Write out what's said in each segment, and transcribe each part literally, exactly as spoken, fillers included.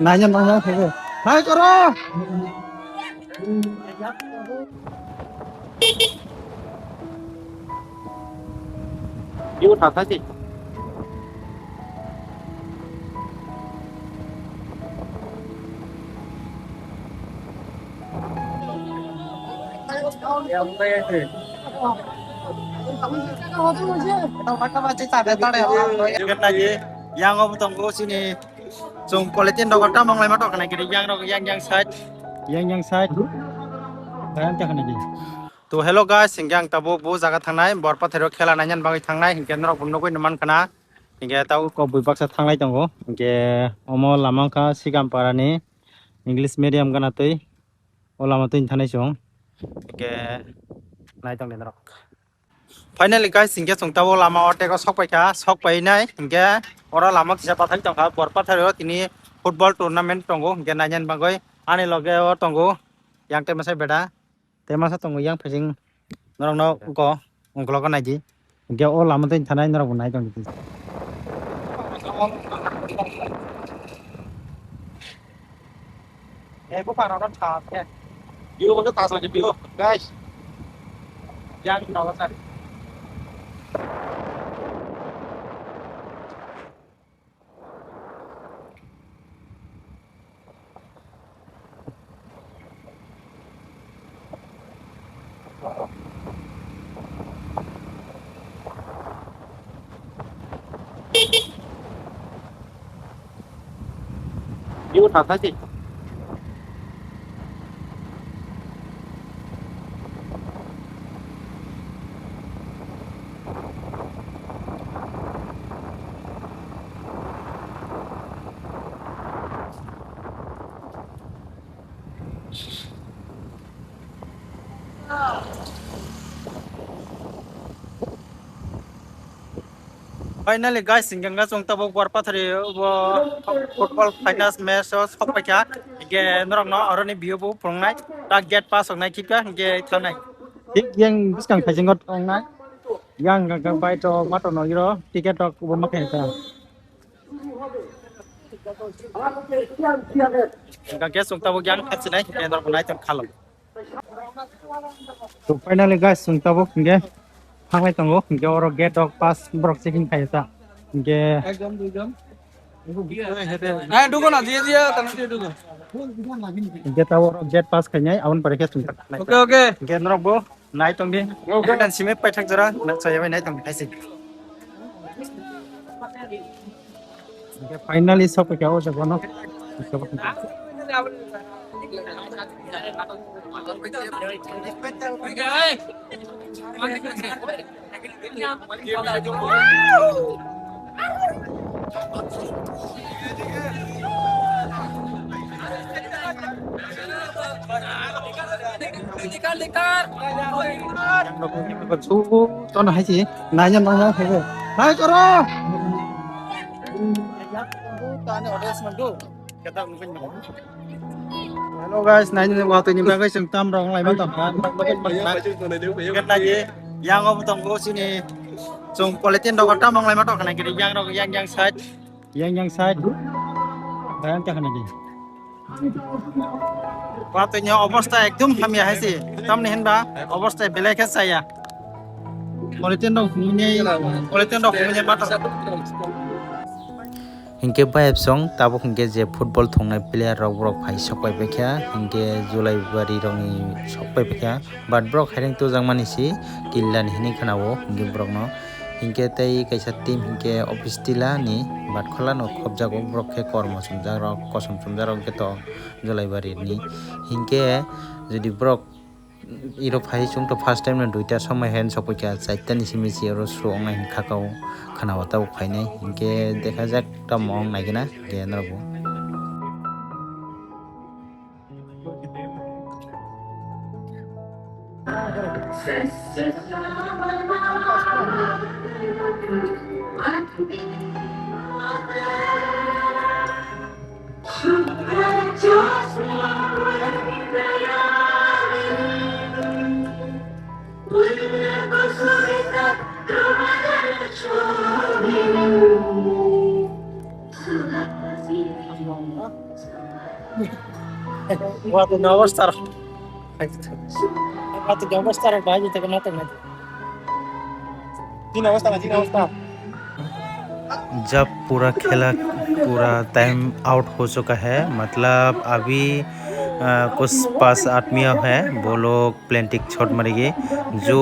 Nanya nanya sebe. Hai koro. Ibu thasa sih. Yang obo tongo sini. Chwng polythene rok tamo wnglaima tok khnai kiri yang rok yang yang side. Yang yang side. Bayang ta khnai di. To hello guys, hinkhe ang tabuk bo jaga thangnai, Borpatharo khela nainani bagwi thangnai, hinkhe norok bo nugwi numan khna. Hinkhe tabuk kok bui baksa thanglai tongo. Hinkhe omo lama wngkha Sigampara ni English medium gana twi. O lama twi thangnai chwng. Hinkhe nai tongdi norok. Finally guys, hinkhe chwng tabuk lama o tei o sok paikha, sok painai hinkhe oro lama kisa bathai tongkha, Borpatharo tini football tournament tongo, hinkhe nainani bagwi ani loge o tongo yang tei masa beda, tei masa tongo yang phaising norokno uko ungkologo naidi, hinkhe o lama twi thanai norokbo nai tongdi. Eh, buphang rok no tha khe. View bo khe ta sa view, guys. Yang tha sa. Ibu thasa sih. Finally guys, hinkhe wngkha chwng tabuk Borpathari bo football finals match o sok paikha. Hinkhe norokno oroni view bo phunuknai, ta gate pass rok nai khibkha, hinkhe thanai. Thik yang bwskang phaisingo tongnai. Yang hwnka khe bike rok motor no iro ticket rok bo ma khe kha. Hwnka khe chwng tabuk yang khatsinai, hinkhe norokbo nai tong khalok. To finally guys, chwng tabuk hinkhe thanglai tongo, hinkhe oro gate rok pass borok checking khai ta. Hinkhe ekdom duijon. Hai, dugo na, diye, diye, tang diye, dugo. Hinkhe tabuk oro gate pass khainai, aboni pore khe chwng thanglai. Okay, okay. Hinkhe norokbo nai tongdi. Okay. Dan simi paithak jora, nak saya nai tong thaisi. Hinkhe finally sok paikha o jaga no. Tono hai si, nanya nanya hai. Hai koro. Hello guys, nanya nanya watui ni bagwi chwng tam rong lai ma tong kha. Yang obo tongo sini chwng polythene rok tam rong lai ma tong kha na kiri yang rok yang yang side. Yang yang side. Bayang ta khnai di. Watui ni obostha ekdom hamya hai se. Tamni hinba obostha belai khe chaya. Polythene rok humui nai, polythene rok humui nai bata. Hinkhe bayapsong tabuk hinkhe je football thungnai player rok borok phai sok pai paikha, hinkhe Julaibari rokni sok pai paikha, but borok haireng tujakmani se killa ni hinwi khwnao hinkhe borokno. Hinkhe tei kaisa team hinkhe office tila ni Batkhola no khobjago, borok khe kormo chumjakrok, kosom chumjakrok khe to Julaibari ni. Hinkhe jodi borok iro phai chwng to first time no duita somoi hai sokphaikha, charta ni simi se oro show wngnai hinkha kha o khwnao tabuk phainai. Hinkhe dekha jak tamo wng nai gana hinkhe norok bo. Wah, tu nobos tar. Wah, tu nobos tar, bhai, jete kena tu. Tin awasta na, tin awasta. जब पूरा खेला पूरा time out हो चुका है, मतलब अभी, अ, कुछ पास आदमी है, वो लोग प्लेंटिक शॉट मारेगी। जो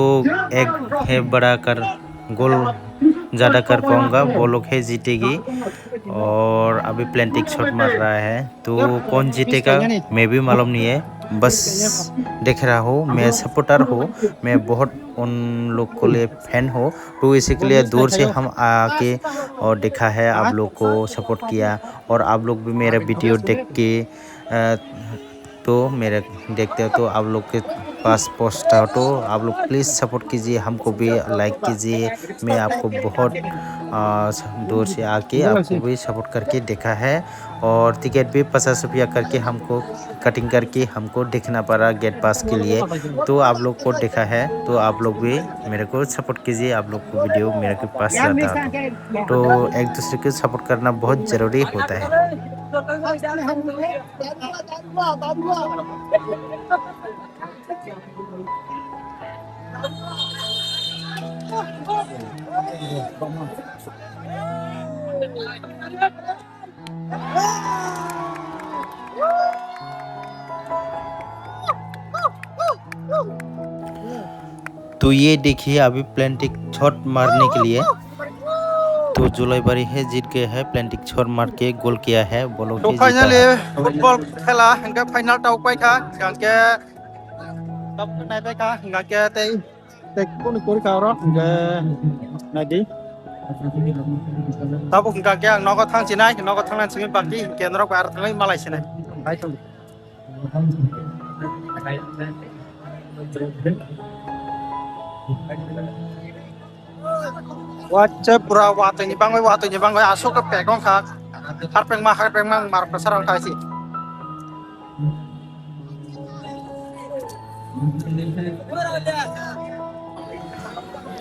एक है बड़ा कर गोल ज़्यादा कर पाऊंगा, वो लोग है जीतेगी। और अभी प्लेंटिक शॉट मार रहा है, तो कौन जीतेगा, मैं भी मालूम नहीं है। बस देख रहा हूँ, मैं सपोर्टर हूँ, मैं बहुत उन लोग को लिए फैन हूँ, तो इसी के लिए दूर से हम आके और देखा है, आप लोग को सपोर्ट किया, और आप लोग भी मेरा वीडियो देख के, अ, तो मेरे देखते हो तो आप लोग के पास पहुँचता हो, तो आप लोग प्लीज़ सपोर्ट कीजिए, हमको भी लाइक कीजिए। मैं आपको बहुत, अ, दूर से आके आपको भी सपोर्ट करके देखा है, और टिकट भी पचास रुपया करके हमको कटिंग करके हमको देखना पड़ा गेट पास के लिए। तो आप लोग को देखा है, तो आप लोग भी मेरे को सपोर्ट कीजिए, आप लोग को वीडियो मेरे को पास जाता है। तो एक दूसरे को सपोर्ट करना बहुत ज़रूरी होता है। तो ये देखिए, अभी प्लेंटिक शॉट मारने के लिए, तो जुलाईबारी है जीत गया है, प्लेंटिक शॉट मार के गोल किया है, वो लोग तो ही जीता है। Finally football khela hingke final ta ukpai kha, hingke tabuk naipai kha, hingke tei tei kunu kori kha oro, hingke naidi. Tabuk hingke ang nogo thang sinai, nogo thang nang simi baki, hingke norok bai aro thangwi malai sinai. Wacha pura watwi ni bangwi, watwi ni bangwi aswk khe pek wngkha. Harpek ma, harpek ma, ang marok kwcharo wngkha se.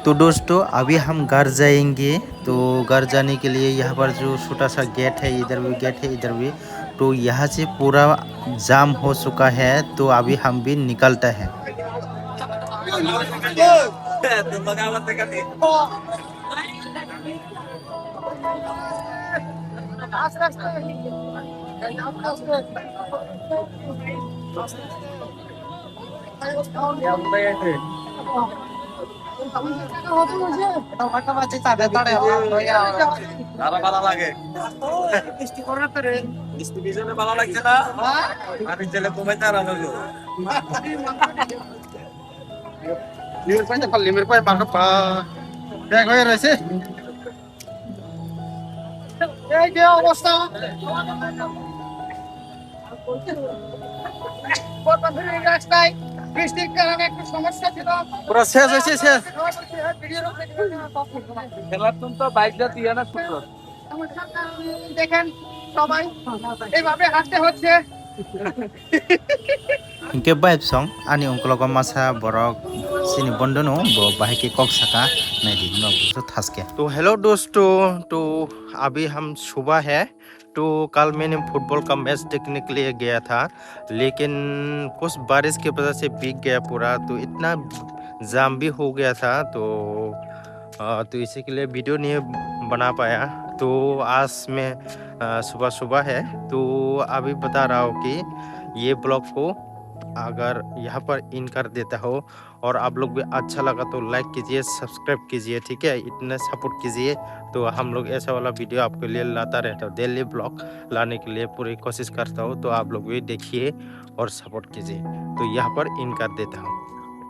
तो दोस्तों, अभी हम घर जाएंगे। तो घर जाने के लिए यहाँ पर जो छोटा सा गेट है, इधर भी गेट है, इधर भी। तो यहाँ से पूरा जाम हो चुका है, तो अभी हम भी निकलता है। Dara bala lage. Misti bijone bala lagse na? Ami jele tumai tara hoyo. Limir pai, limir pai, baka pa. Bag hoye roise. এই যে অবস্থা, বর্তমানে এই রাস্তায় বৃষ্টির কারণে একটু সমস্যা ছিল। পুরো শেষ হয়েছে, শেষ। খেলার তো বাইক যা দিয়ে না, সমস্যার কারণে দেখেন সবাই এইভাবে হাঁটতে হচ্ছে। Hingke bai song ani ungkologo masa borok chini bondo no bo bahai khe kok saka naidi no bujo thaske. तो हेलो दोस्तों, तो अभी हम सुबह है, तो कल मैंने फुटबॉल का मैच देखने के लिए गया था, लेकिन कुछ बारिश की वजह से भीग गया पूरा, तो इतना जाम भी हो गया था। तो अ, तो इसी के लिए वीडियो नहीं बना पाया। तो आज मैं, अ, सुबह सुबह है, तो अभी बता रहा हूँ कि ये ब्लॉग को अगर यहाँ पर एंड कर देता हूँ, और आप लोग भी अच्छा लगा तो लाइक कीजिए, सब्सक्राइब कीजिए, ठीक है, इतना सपोर्ट कीजिए। तो हम लोग ऐसा वाला वीडियो आपके लिए लाता रहता हूँ, डेली ब्लॉग लाने के लिए पूरी कोशिश करता हूँ। तो आप लोग भी देखिए और सपोर्ट कीजिए। तो यहाँ पर एंड कर देता हूँ।